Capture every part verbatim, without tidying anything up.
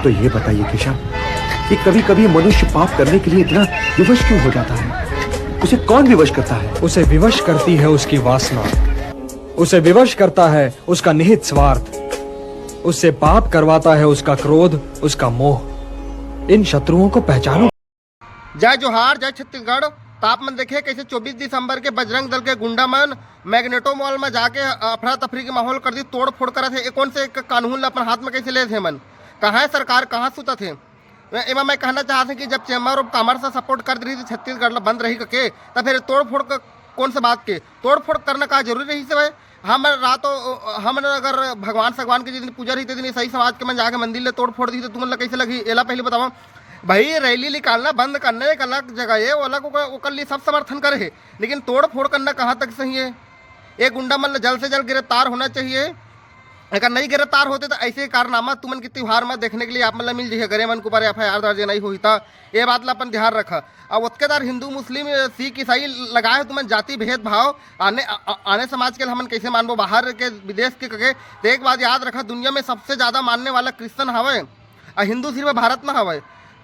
तो ये बताइए केशव कि कभी कभी मनुष्य पाप करने के लिए इतना विवश क्यों हो जाता है? उसे कौन विवश करता है? उसे विवश करती है उसकी वासना। उसे विवश करता है उसका निहित स्वार्थ। उससे पाप करवाता है उसका क्रोध, उसका मोह। इन शत्रुओं को पहचानो। जय जोहार, जय छत्तीसगढ़। तो आप मन देखे कैसे चौबीस दिसंबर के बजरंग दल के गुंडा मन मैग्नेटो मॉल में जाके अफरा तफरी के माहौल कर दी, तोड़ फोड़ करत हे। ये कौन से एक कानून ला अपन हाथ में कैसे ले थे मन? कहाँ है सरकार, कहाँ सुतत हे? मैं, एमा मैं कहना चाहत हूँ कि जब चैम्बर ऑफ कॉमर्स सपोर्ट कर रही थी छत्तीसगढ़ ला बंद रही के, तो फिर तोड़ फोड़ क-, कौन से बात के तोड़ फोड़ करना का जरूरी रही से भाई? हम रात, हम अगर भगवान सगवान के जिस दिन पूजा रही, ते दिन सही समाज के मन जाके मंदिर ले तोड़ फोड़ दी, तो तुमन ला कैसे लगी? एला पहले बताओ भाई। रैली निकालना बंद करना एक अलग जगह है, ओला ओकर, ओकर लिए सब समर्थन करे है, लेकिन तोड़ फोड़ करना कहाँ तक सही है? ये गुंडा मन ला जल्द से जल्द गिरफ्तार होना चाहिए। अगर नहीं गिरफ्तार होते तो ऐसे कारनामा तुमन के त्योहार में देखने के लिए आप मन ला मिल जाइए। अगर ये मन के ऊपर एफ आई आर दर्ज नहीं हुई था, ये बात ला अपन ध्यान रखा। अब ओतके दार हिंदू, मुस्लिम, सिख, ईसाई लगाए हो तुमन जाति भेदभाव, आने, आ-, आ-, आने समाज के हमन कैसे मानबो, बाहर के, विदेश के कहे? तो एक बात याद रखा, दुनिया में सबसे ज्यादा मानने वाला क्रिश्चियन हवे, आ हिंदू सिर्फ भारत में हवे।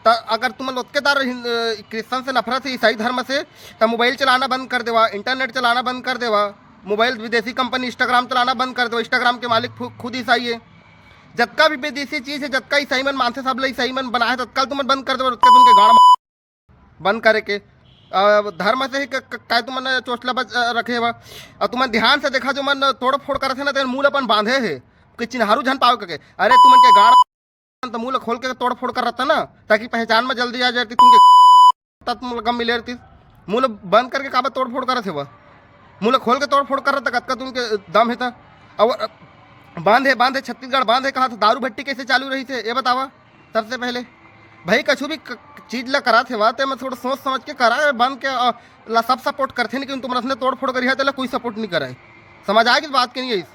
त अगर तुमन ओतके दार हिंद-, अ, क्रिश्चियन से नफरत है, ईसाई धर्म से, त मोबाइल चलाना बंद कर देवा, इंटरनेट चलाना बंद कर देवा, मोबाइल, विदेशी कंपनी Instagram चलाना बंद कर देवा। Instagram के मालिक खु-, खुद ईसाई है। जतका भी विदेशी चीज है, जतका ईसाई मन मानथे, सब ले ईसाई मन बनाए, तत्काल तुमन बंद कर देवा, ओतके तुमन के गाड़ बंद करे के। अ, धर्म से ही क-, क-, काय तुमन चोचला बच, अ, रखे हवा? अउ तुमन ध्यान से देखा, जो मन तोड़ फोड़ करत हे ना, तेन मुंह ल अपन बांधे हे कि चिन्हारू झन पावे करके। अरे, तुमन के गाड़ त मुंह ल खोल के तोड़ फोड़ कर रहता ना, ताकि पहचान में जल्दी आ जाए, तुमके तब तुम गम मिले रहती। मुंह ल बंद करके काबर तोड़ फोड़ करत हे वह? मुंह ल खोल के तोड़ फोड़ कर रहता, कतका तुमके दम हे त। और बांध हे, बांध हे, छत्तीसगढ़ बांध हे, कहा था दारू भट्टी कैसे चालू रही थे, ये बतावा। सबसे पहले भाई, कछु भी क-, चीज ला करा थे, बात है, मैं थोड़ा सोच समझ के करा, बन के, अ, ला सब सपोर्ट करथे, लेकिन तुम रसने तोड़ फोड़ करिहा, तेला कोई सपोर्ट नहीं करे। समझ आ गई बात के नहीं है इस?